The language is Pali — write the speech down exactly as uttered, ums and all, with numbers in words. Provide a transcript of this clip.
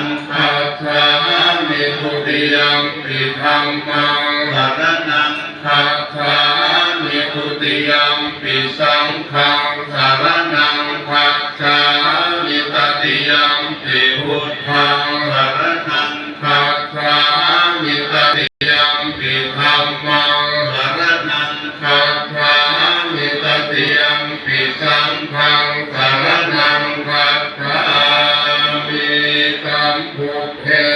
gacchāmi. Dutiyampi dhammaṃ saraṇaṃ gacchāmi. Dutiyampi saṅghaṃ saraṇaṃ gacchāmi. Tatiyampi buddhaṃ saraṇaṃ gacchāmi. Tatiyampi dhammaṃ saraṇaṃ gacchāmi. Tatiyampi saṅghaṃ saraṇaṃ gacchāmi. Sambuddhe